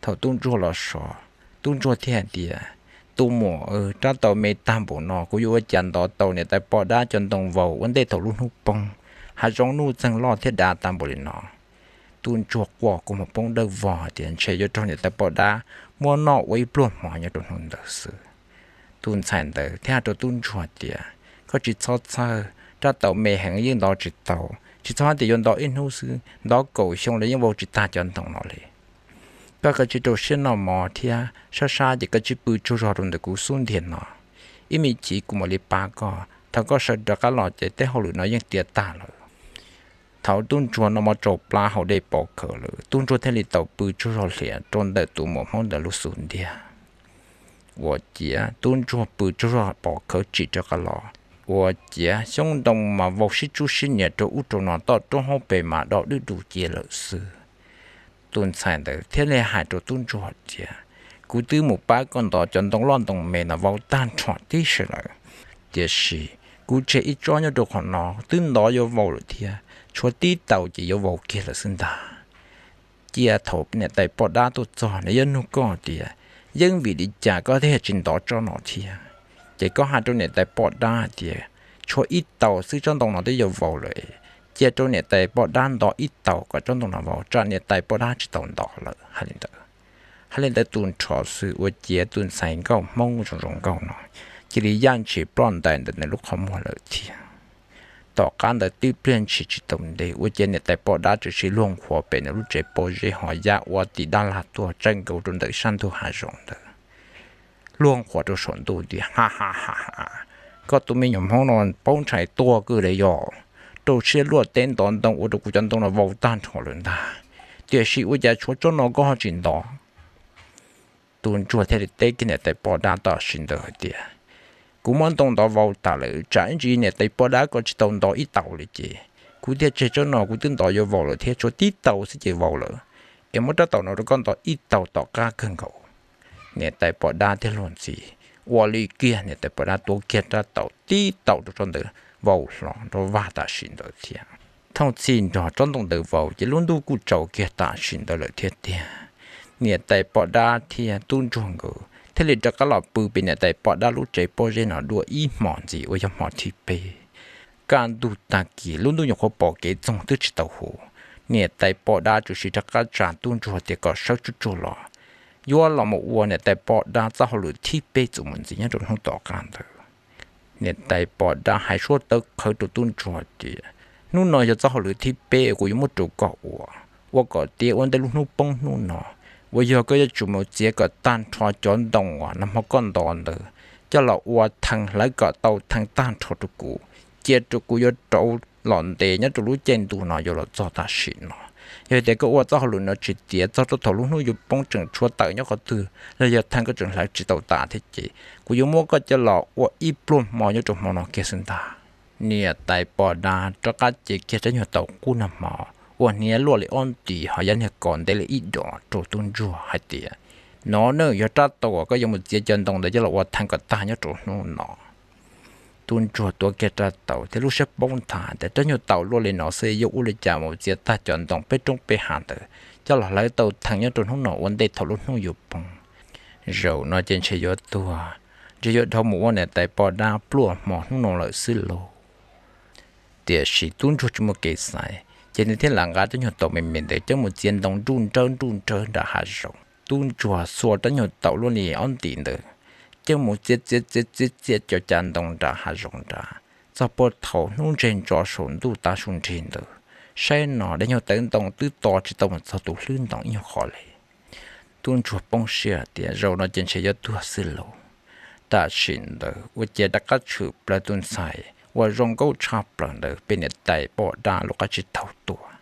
Thaum tub ntsuag los so, tub ntsuag thiaj hais tias, Tus muam, rab taus me tag npaum no kuv yuav ua cas ntov tau niam tais poj dab cov ntoo vau ua ntej thaum lub hnub poob, hav zoov nuj txeeg loj thiab dav tag npaum li no? Tub ntsuag quaj kua muag poob dawb vog hais tias ntshe yuav raug niam tais poj dab muab noj ua ib pluag hmo nyob rau hnub ntawd xwb. Tus ntxhais ntawd thiaj hais rau tub ntsuag tias, Koj tsis txhob txhawj, rab taus me heev yeej ntov tsis tau, tsis txhob hais tias yuav ntov ib hnub xwb, ntov kaum xyoo los yeej vau tsis tag cov ntoo no li. Koj kav tsij rau siab noj mov thiab sab sab ces koj cia li pw tsaug zog rau ntawm kuv xub ntiag no, ib me chim kuv mam li pab koj, thaum koj sawv rov qab los ces tej hauj lwm no yeej tiav tag lawm. Thaum tub ntsuag noj mov tsau plab haus dej pov khawv lawm, tub ntsuag thiaj li tau pw tsaug zog hlias rau ntawm tus muam Hmoob ntawd lub xub ntiag. Ua ciav tub ntsuag pw tsaug zog pov khawv tsim rov qab los, ua ciav xyoob ntoo mas vau sib tsub sib nias rau ub rau no, toj roob hauv pes mas do dwb dus cia lawm xwb. Tus ntxhais ntawd thiaj li hais rau tub ntsuag tias, Kuv twb mus pab koj ntov cov ntoo loj ntoo me no vau tag nrho tib si lawm, tiam sis kuv tseg ib tsob nyob rau qhov no twb ntov yuav vau lawm thiab, tshuav tib taus ces yuav vau kiag lawm xwb ntag. Cia thaum niam tais poj dab tuaj txog nws yuav nug koj tias, Yeeb vim li cas koj thiaj tsis ntov tsob no thiab? Ces koj hais rau niam tais poj dab hais tias, Tshuav ib taus xwb tsob ntoo no twb yuav vau lawm. Cia rau niam tais poj dab ntov ib taus kom tsob ntoo no vau, tsam niam tais poj dab tsis tau ntov lawm. Hais li ntawd, hais li ntawd tu nrho xwb ua ciav tus ntxhais nkauj Hmoob zoo zoo nkauj no cia li yaj ntshis ploj ntais ntawm nws lub qhov muag lawm thiab. Tom qab ntawd tib pliag ntshis tsis tau ntev ua ciav niam tais poj dab tseem sib luag nqhuav pem nws lub tsev pob zeb ho ya ua tim dab lag tuaj tsaws nkaus rau ntawm sab ntug hav zoov ntawd, luag nqhuav rau saum ntuj tias, Ha ha ha ha, koj tus me nyuam Hmoob no paub ntshai tuag kawg li yog, rau siab luaj teb ntov ntoo ua rau kuv cov ntoo no vau tag nrho lawm ntag, tiam sis ua cas tshuav tsob no koj ho tsis ntov? Tus ntsuag thiaj li teb kiag niam tais poj dab tam sim ntawd hais tias, Kuv muab ntoo ntov vau tas lawm, tsam ib ntsis niam tais poj dab koj tsis tau ntov ib taus li ces kuv thiaj tseg tsob no, kuv twb ntov yuav vau lawm thiab, tshuav tib taus xwb ces vau lawm, es muab rab taus no rau koj ntov ib taus tom qab kawg nkaus. Niam tais poj dab thiaj luag ntxhi, ua li kiag niam tais poj dab tuav kiag rab taus tib taus rau tsob ntawd vau hlo nrov vag tam sim ntawd thiab. Thooj txhij nrog tsob ntoo ntawd vau ces lub ntuj kuj tsaus kiag tam sim ntawd lawm thiab tiag. Niam tais poj dab thiab tub ntsuag nkawd thiaj li rov qab los pw pem niam tais poj dab lub tsev pob zeb no dua ib hmos ntxiv uas yog hmo thib peb. Kaj ntug tag kis lub ntuj nyuam qhuav pom kev txoog twb tsis tau huv, niam tais poj dab tsuas sim rov qab tsa tub ntsuag tias kom sawv tsuag tsuag los, yuav los mus ua niam tais poj dab txoj hauj lwm thib peb txuas mus ntxiv nyob rau hnub tom qab ntawd. Niam tais poj dab hais suab tawv qhawv rau tub ntsuag tias, hnub no yog txoj hauj lwm thib peb kuv yuav muab rau koj ua, ua kom tiav ua ntej lub hnub poob hnub no, uas yog koj yuav tsum mus txiav kom tag nrho cov ntoo uas nag hmo koj nto ntawd coj los ua thee hlawv kom tau thee tag nrho rau kuv, cia rau kuv yuav rauv los ntes nyob rau lub caij ntuj no yuav los txog tam sim no. Yog tias koj ua txoj hauj lwm no tsis tiav txog rau thaum lub hnub yuav poob tseem tshuav tawm nyob qhov twg los yog thee koj tseem hlawv tsis tau tas thiab ces kuv yuav muab koj coj los ua ib pluag hmo nyob rau hmo no kiag xwb ntag. Niam tais poj dab rov qab cev kiag rab nyuag taus qub nag hmo uas hniav luaj li ob nti ho yog niag kos ntev li ib dos rau tub ntsuag hais tias, no nawb yog rab taus uas koj yuav mus txiav cov ntoo ntawd coj los ua thee kom tag nyob rau hnub no. Tub ntsuag tuav kiag rab taus thiab lub siab paub nthav tias rab nyuag taus luaj li no xwb yuav ua li cas mus txiav tag cov ntoo peb roob peb hav ntawd coj los hlawv tau thee nyob rau hnub no ua ntej thaum lub hnub yuav poob. Zaum no ces ntshe yuav tuag, ntshe yuav dhau mus ua niam tais poj dab pluaj hmo hnub no lawm xwb lauj. Tiam sis tub ntsuag tsis muaj kev xaiv ces nws thiaj lam nqa rab nyuag taus me me ntawd coj mus txiav ntoo nruj nrawb nruj nrawb nram hav zoov. Tub ntsuag xuas rab nyuag taus luaj li ob nti ntawd coj mus txiav txiav txiav txiav txiav cov cav ntoo nram hav zoov nrad. Txog puag thaum hnub ntseg ntso saum ntuj tav su nrig ntawd, saib no daim nyuag tawv ntoo twb to tsis tau mus txog tus hlwb ntoo ib nyuag qho li. Tub ntsuag poob siab tias zaum no ces ntshe yuav tuag xwb lauj. Tam sim ntawd ua ciav rov qab tshwm plaws tus ntxhais uas zoo nkauj tshaj plaws ntawd pem niam tais poj dab lub qab tsib taug tuaj.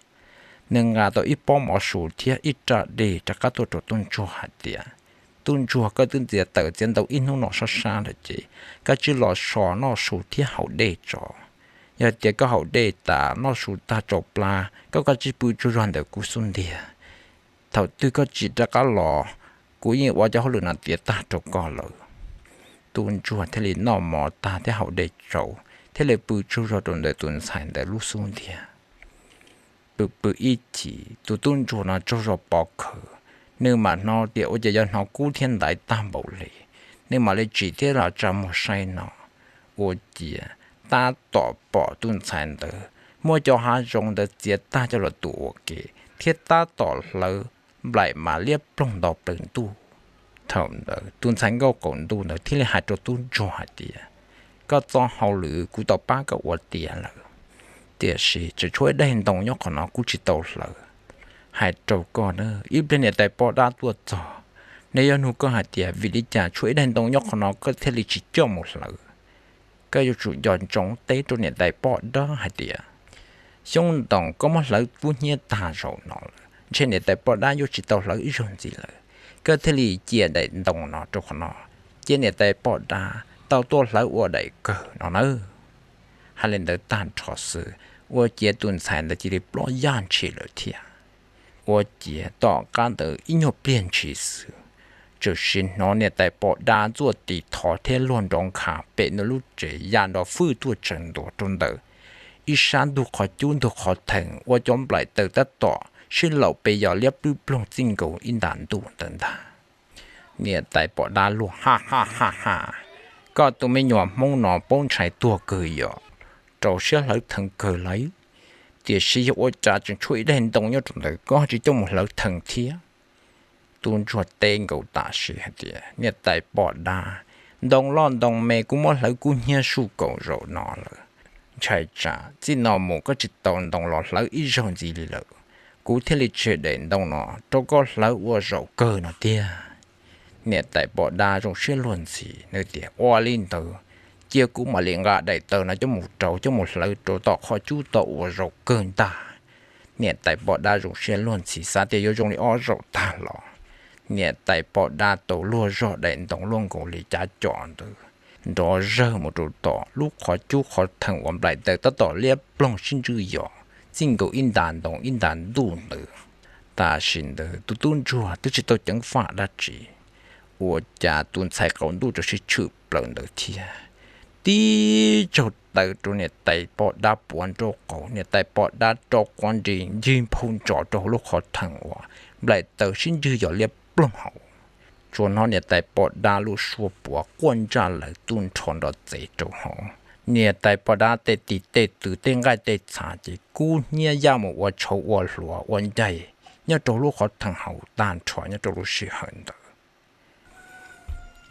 Nws nqa tau ib pob mov su thiab ib raj dej rov qab tuaj rau tub ntsuag hais tias, tub ntsuag, koj twb txiav taws txiav ntoo ib hnub no sab sab lawm ces koj tsij los so noj su thiab haus dej tso. Yog tias koj haus dej tas noj su tag tsaus plab koj koj tsij pw tsaug zog ntawm kuv xub ntiag. Thaum twg koj tsis rov qab los, kuv yeej ua cov hauj lwm no tiav tag rau koj lawm. Tub ntsuag thiaj li noj mov tag thiab haus dej tsaus thiaj li pw tsaug zog rau ntawm tus ntxhais ntawd lub xub ntiag. Pw pw ib chim tus tub ntsuag no tsaug zog pov khawv, nws mam hnov tias ua cas yuav hnov kub thiab ntaiv tag npaum li. Nws mam li tsim thiab los tsa muag saib no, ua ciav tab tom pom tus ntxhais ntawd muab cov hav zoov ntawd txiav tag coj los tuav ua ke thiab tab tom hlawv nplaim mas liab ploog nto plaws ntuj. Thaum ntawd tus ntxhais nkauj qaum ntuj ntawd thiaj li hais rau tub ntsuag hais tias, koj txoj hauj lwm kuv tau pab koj ua tiav lawm, tiam sis tseem tshuav ib daim ntoo nyob qhov no kuv tsis tau hlawv. Hais rau koj na, ib pliag niam tais poj dab tuaj txog, nws yuav nug koj hais tias vim li cas tshuav ib daim ntoo nyob qhov no koj thiaj li tsis coj mus hlawv. Koj yuav tsum nco ntsoov teb rau niam tais poj dab hais tias, xyoob ntoo koj muab hlawv kub hnyiab tag zaum no lawm ntshe niam tais poj dab yuav tsis tau hlawv ib zaug ntxiv lawm. Koj thiaj li cia daim ntoo no rau qhov no, cia niam tais poj dab tau tuaj hlawv ua daim kawg no nawb. Hais li ntawd tag nrho xwb, ua ciav tus ntxhais ntawd cia li ploj yaj ntshis lawm thiab. Ua ciav tom qab ntawd ib nyuag pliag ntshis xwb, txawm sim hnov niam tais poj dab ntxuaj tis thov thiab luag nrov nkhav pem nws lub tsev ya nrov fwj tuaj tsaws ntua rau ntawm ib sab ntug qhov cub ntug qhov theem ua cov nplaim taws tab tom sib laum pes yos liab plwb ploog txij nkaus ib nta ntuj ntawd ntag. Niam tais poj dab luag, ha ha ha ha, koj tus me nyuam hmoob no paub ntshai tuag kawg yom, rau siab hlawv theem kawg lauj. Tiam sis yog ua cas tseem tshuav ib daim ntoo nyob rau ntawd koj tsis coj mus hlawv theem thiab? Tub ntsuag teb nkaus tam sim hais tias, niam tais poj dab, ntoo loj ntoo me kuv muab hlawv kub hnyiab suj kaum zaum no lawm. Ntshai tsam txij no mus koj tsis tau ntoo los hlawv ib zaug ntxiv li lawm, kuv thiaj li tseg daim ntoo no rau koj hlawv ua zaum kawg no tiag. Niam tais poj dab zoo siab luag ntxhi, nws tias, ua li ntawd, cia kuv mam li nqa daim taws no coj mus rauv coj mus hlawv rau tom qhov cub tom ua zaum kawg ntag. Niam tais poj dab zoo siab luag ntxhi xav tias yuav zoo li ob zaug tag los, niam tais poj dab tau luag zog daim ntoo luaj nkaus li cav com ntawd, nrov zawg mus rau tom lub qhov cub qhov theem uas nplaim taws tab tom liab ploog sib ntswj yos txij nkaus ib nta ntoo ib nta ntuj ntawd. Tam sim ntawd tus tub ntsuag twb tsis tau ceev faj dab tsi, ua cas tus ntxhais qaum ntuj rau siab tshwm plaws ntawd thiab, tib tsaug taw rau niam tais poj dab puav nraub qaum, niam tais poj dab rau quav nris ncig nphau ntsos rau hauv lub qhov theem uas nplaim taws sib ntswj yos liab ploog hauv. Tsuas hnov niam tais poj dab lub suab puav quaj ntsaj lawv tub nrho nrov txev rau hauv. Niam tais poj dab tej tis tej tw tej nqaij tej txha ces kub hnyiab yaj mus ua tshauv ua hluas ua ncaig nyob rau lub qhov theem hauv tag nrho nyob rau lub sij hawm ntawd.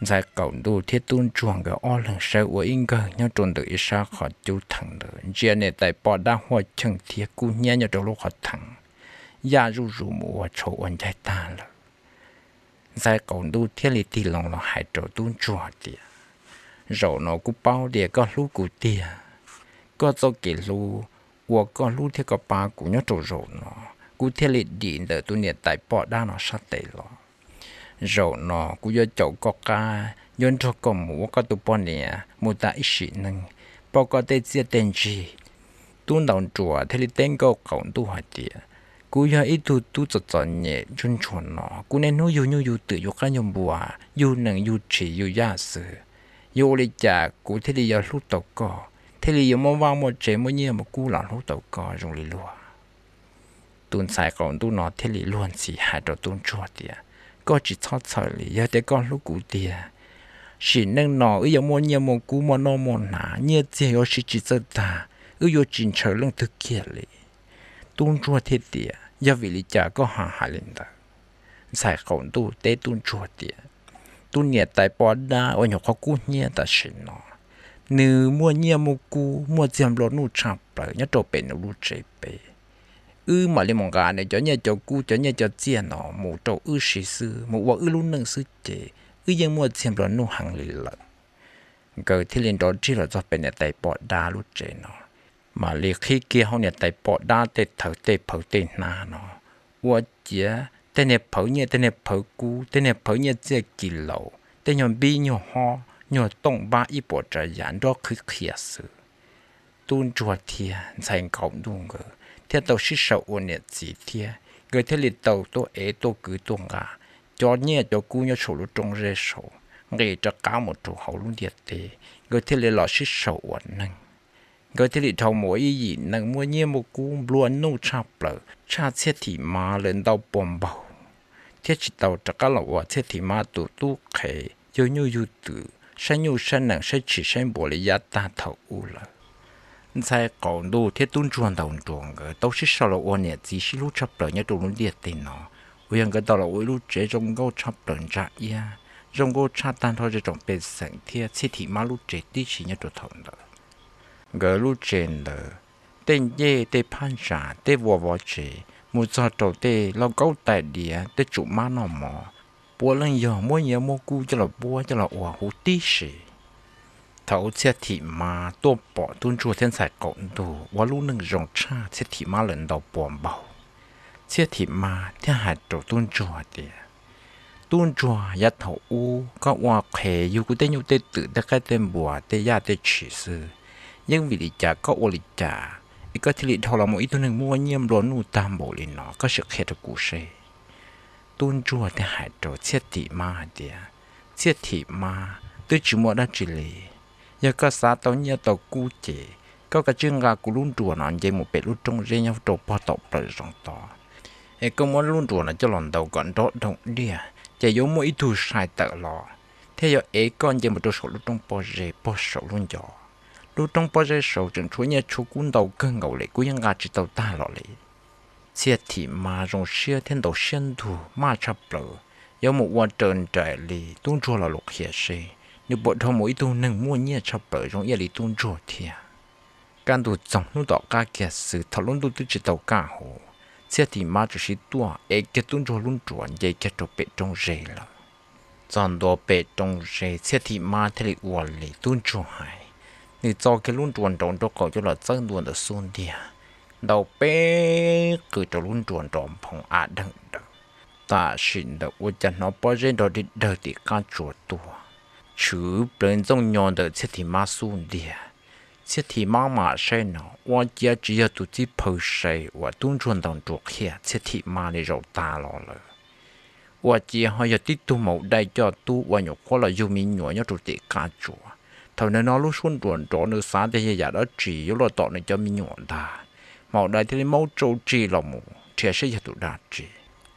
Ntxhais qaum ntuj thiab tub ntsuag nkawd ob leeg sawv ua ib nkawg nyob rau ntawm ib sab qhov cub theem ntawd ntsia niam tais poj dab huaj cheej thiab kub hnyiab nyob rau lub qhov theem yaj zuj zus mus ua tshauv ua ncaig tag lawm. Ntxhais qaum ntuj thiaj li tig loo los hais rau tub ntsuag tias, zaum no kuv paub tias koj hlub kuv tiag. Koj txoj kev hlub uas koj hlub thiab koj pab kuv nyob rau zaum no, kuv thiaj li dim ntawm tus niam tais poj dab no sab tes los. Zaum no kuv yuav caum koj qab, yuav nrog koj mus ua koj tus poj niam mus tas ib sim neej, pauj koj tej txiaj tej ntsig. Tub ntaus nruas thiaj li teb nkauj qaum ntuj hais tias, kuv yog ib tug tub txom txom nyem ntsuag ntsuag no, kuv niaj hnub yug nyuj yug twm yug qaib yug npua, yug nees yug tshis yug yaj xwb. Yuav ua li cas kuv thiaj li yuav hlub tau koj, thiaj li yuav muaj vaj muaj tsev muaj nyiaj muaj kub los hlub tau koj zoo li luag? Tus ntxhais qaum ntuj no thiaj li luag ntxhi hais rau tub ntsuag tias, koj tsis txhob txhawj li, yog tias koj hlub kuv tiag, sim neej no wb yuav muaj nyiaj muaj kub muaj noj muaj hnav, nyiaj txiag yuav siv tsis txawj tag, wb yuav tsis ntshaw leej twg kiag li. Tub ntsuag thiaj tias, yog vim li cas koj ho hais li ntawd? Ntxhais qaum ntuj teb tub ntsuag tias, tus niam tais poj dab uas nyuam qhuav kub hnyiab tam sim no, nws muaj nyiaj muaj kub muaj txiag nplua nuj tshaj plaws nyob rau pem nws lub tsev pem. Wb mam li mus nqa nws cov nyiaj cov kub cov nyiaj cov txiaj no mus rau wb siv xwb, mus ua wb lub neej xwb ces wb yeej muaj txiag nplua nuj heev li lawm. Nkawd thiaj li nrov rig los txog pem niam tais poj dab lub tsev no, mam li qhib kiag hauv niam tais poj dab tej thawv tej phawv tej hnab no, ua ciav tej niag phawv nyiaj tej niag phawv kub tej niag phawv nyiaj txiaj kis laus tej nyuag npib nyuag hob nyuag tooj npab ib puas tsav yam nrov qhib qhia xwb. Tub ntsuag thiab ntxhais qaum ntuj nkawd thiaj tau sib sau ua niam txiv thiab nkawd thiaj li tau tuaj ev tuaj kwv tuaj nqa cov nyiaj cov kub nyob saum lub roob zeb saud, nqis rov qab mus rau hauv lub ntiaj teb, nkawd thiaj li los sib sau ua neej. Nkawd thiaj li dhau mus ua ib yim neeg muaj nyiaj muaj kub nplua nuj tshaj plaws tshaj Txhiaj Thim Mab lawv ntau pua npaug, thiab tsis tau rov qab los ua Txhiaj Thim Mab tus tub qhe yug nyuj yug twm saib nyuj saib nees saib tshis saib npua li yav tag thaum ub lawm. Ntxhais qaum ntuj thiab tub ntsuag ntaus nruas nkawd tau sib sau los ua niam txiv sib hlub tshaj plaws nyob rau lub ntiaj teb no, uas yog nkawd tau los ua ib lub tsev zoo nkauj tshaj plaws ntsa iab, zoo nkauj tshaj tag nrho zej tsoom pej xeem thiab Txhiaj Thim Mab lub tsev tib si nyob rau thaum ntawd. Nkawd lub tsev ntawd, tej ncej tej phab ntsa tej vuas vov tsev mus txog rau tej lauj kaub tais diav tej tsum mab noj mov, puav leej yog muab nyiaj muab kub coj los puab coj los ua huv tib si. Thaum Txhiaj Thim Mab tuaj pom tub ntsuag thiab ntxhais qaum ntuj ua lub neej zoo tshaj Txhiaj Thim Mab lawm ntau pua npaug, Txhiaj Thim Mab thiaj hais rau tub ntsuag tias, tub ntsuag, yav thaum ub koj ua qhev yug kuv tej nyuj tej twm tej qaib tej npua tej yaj tej tshis xwb, yeej vim li cas koj ua li cas es koj thiaj li dhau los mus ib tug neeg muaj nyiaj nplua nuj tag npaum li no, koj sim qhia rau kuv seb. Tub ntsuag thiaj hais rau Txhiaj Thim Mab hais tias, Txhiaj Thim Mab, twb tsis muaj dab tsi li. Yog koj xav tau nyiaj tau kub ces koj kav tsij nqa kuv lub nruas no nce mus pem lub roob zeb nyob rau pog tom plaws zoov tod, es koj muab lub nruas no coj los ntaus kom nrov doog diaj ces yuav muaj ib tug sai tawm los thiab yuav ev koj nce mus rau saum lub roob pob zeb pog saum lub ncov. Lub roob pob zeb saud tseem tshuav nyiaj tshuav kub ntau kawg nkaus li, kuv yeej nqa tsis tau tag los li. Txhiaj Thim Mab zoo siab thiab ntaus siab ntug maj tshaj plaws yuav mus ua raws nraim li tub ntsuag lo lus qhia seb nws puas dhau mus ib tug neeg muaj nyiaj tshaj plaws zoo ib yam li tub ntsuag thiab. Kaj ntug txoog hnub tom qab kiag xwb thaum lub ntuj twb tsis tau kaj huv, Txhiaj Thim Mab tsuas siv tuaj ev kiag tub ntsuag lub nruas nce kiag rau pem roob zeb lawm. Txog ntua pem roob zeb Txhiaj Thim Mab thiaj li ua li tub ntsuag hais, nws txo kiag lub nruas nraud nraub qaum coj los txawb ntua ntawm xub ntiag, ntaus peb qws rau lub nruas nrov nphoo a dheem daws. Tam sim ntawd ua cas hnov pob zeb nrov dig dawg tim qab tsuas tuaj, tshwm plaws ntxooj nyo ntawm Txhiaj Thim Mab xub ntiag. Txhiaj Thim Mab mam saib no ua ciav tsis yog tus txij phaw sai uas tub ntsuag ntaus nruas qhia Txhiaj Thim Mab li zaum tas los lawm. Ua ciav ho yog tib tug maum dai coj tub uas nyuam qhuav los yug me nyuam nyob rau tim qab tsuas. Thaum nws hnov lub suab nruas nrov nws xav tias yog yam dab tsi yuav luaj tom nws cov me nyuam ntag. Maum dai thiaj li maub tsau tsi los mus nrhiav saib yog tus dab tsi.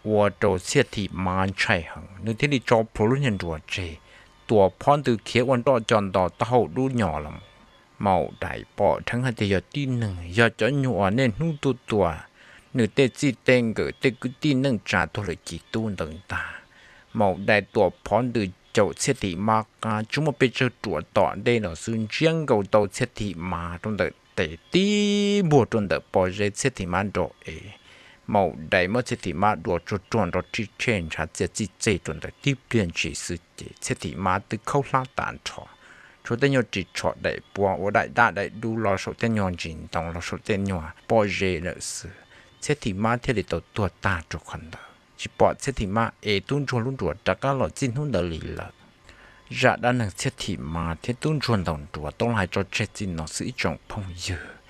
ua rau Txhiaj Thim Mab ntshai heev, nws thiaj li tso plhuav lub niag nruas tseg, tuam phov ntws khiav ua nroj co nto taub hau dub nyos los. Maum Dais pom dheev hais tias yog tib neeg, yog cov nyuag uas niaj hnub tuaj tua nws tej txij tej nkawm tej kwv tij neej tsa tuag lawm ci tub ntawd ntag. Maum Dais tuam phov ntws caum Txhiaj Thim Mab qab tsis muaj pes tsawg ruam tom ntej los xwb, ntsiab nkaus tau Txhiaj Thim Mab rau ntawm tes tib npuag rau ntawm pob zeb, Txhiaj Thim Mab nrov ev. Maum Dais muab Txhiaj Thim Mab dua tsuag ruag nrov rhij rhej ntshav txias txij txej rau ntawm tib pliag ntshis xwb ces Txhiaj Thim Mab twb khaub hlab tag nrho, tshuav tej nyuag ris tsho daim puab ua daim daj daim dub los saum tej nyuag ntsis ntoo los saum tej nyuag pob zeb lawm xwb. Txhiaj Thim Mab thiaj li tau tuag tag rau qhov ntawd, tsis pom Txhiaj Thim Mab ev tub ntsuag lub nruas rov qab los txij hnub ntawd li lawm. Zaj dab neeg Txhiaj Thim Mab thiab tub ntsuag ntaus nruas tau los hais tso tseg txij no xwb ib tsoom phooj ywg.